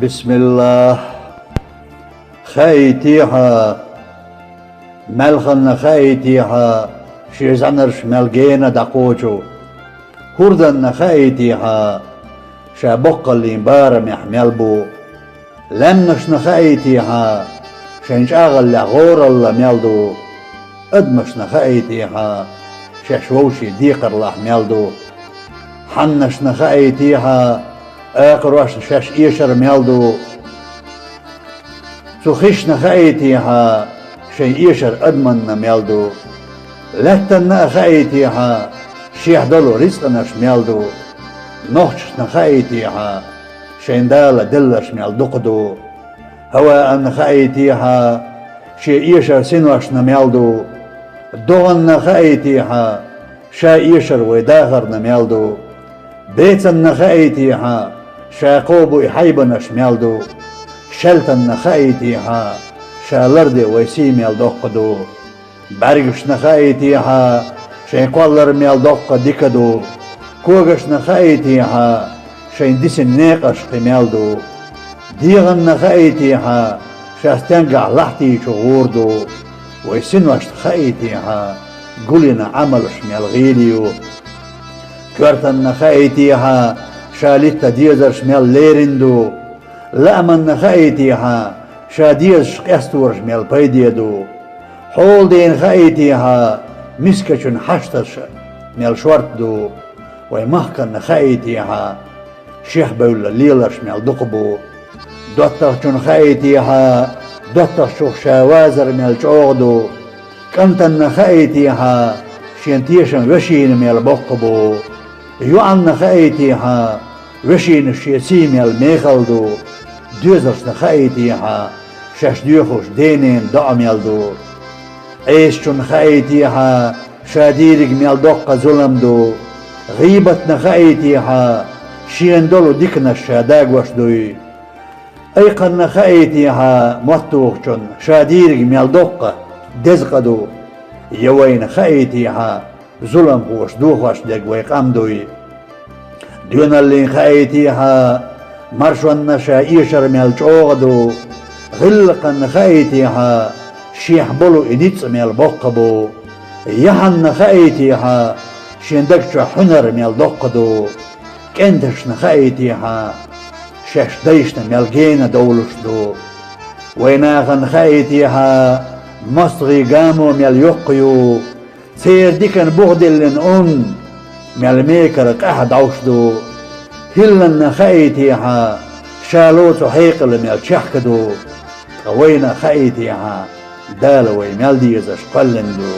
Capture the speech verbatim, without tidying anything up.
Бисмиллах. Хаийтехьа, маьлханна хаийтехьа, шен зӀанарш маьл гена дӀакхочу, хӀурданна хаийтехьа, ша боккхаллин барамехь мел бу, лаьмнашна хаийтехьа, шайн чӀагӀаллехь гӀоралла мел ду, адамашна хаийтехьа, шаьш вовшийн декхарлахь мел ду, хьаннашна хаийтехьа, акхарошна шаьш эшар мел ду. Цу хишна хаийтехьа, шайн эшар адаманна мел ду. Лаьттанна а хаийтехьа, шех долу рицкъанаш мел ду. Нохчашна хаийтехьа, шайн Дала делларш мел дукха ду. ХӀаваанна хаийтехьа, шен эшар синошна мел ду. ДогӀанна хаийтехьа, ша эшар вай дахарна мел ду. Бецанна хаийтехьа, ша кхобу и хьайбанаш мел ду. Шаьлтанна хаийтехьа, ша ларде вай сий мел доккха ду. БӀаьргашна хаийтехьа, шайн кхоллар мел доккха дика ду. Когашна хаийтехьа, шайн дисина некъаш кхин мел ду. ДегӀанна хаийтехьа, ша стенгахь лахьти чу гӀур ду. Вай синошна хаийтехьа, гулйина Ӏамалш мел гӀийла ю. Коьртанна хаийтехьа, ша литта дезарш мел лерина ду. Лааманна хаийтехьа, ша дезаш къестораш мел пайде ду. Хьоладена хаийтехьа, мискачун хьашташ мел шорта ду. Вай махканна хаийтехьа, шех бевлла леларш мел дукха бу. ДоттагӀчун хаийтехьа, доттагӀчух ша вазар мел чӀогӀа ду. КӀантанна хаийтехьа, шен тешам вешина мел боккха бу. ЙоӀанна хаийтехьа, вешина шен сий мел мехала ду. Доьзалшна хаийтехьа, шаьш доьхуш денен доӀа мел ду. Ӏесачун хаийтехьа, ша дийриг мел доккха зулам ду. ГӀийбатна хаийтехьа, шена долу диканаш ша дагош дуй. Айкханна хаийтехьа, моттухучун ша дийриг мел доккха деза къа ду. Я вайна хаийтехьа, зуламхоша дохош дерг вай къам дуй. Доьналлин хаийтехьа, маршонна ша эшар мел чӀогӀа ду. ГӀиллакханна хаийтехьа, шех болу и ницкъ мел боккха бу. Яхьанна хаийтехьа, шен даг чохь хьуьнар мел доккха ду. КӀенташна хаийтехьа, шаьш дайшна мел гена довлуш ду. Вай нахана хаийтехьа, мостагӀий гамо мел йоккха ю. Церан дикан бух диллина ун, мел мекара къаьхьа дӀовш ду. ХӀилланна хаийтехьа, ша лоцу хьекъал мел чехка ду. Ткъа вайна хаийтехьа, Дала вай мел дезаш кхоьллина ду.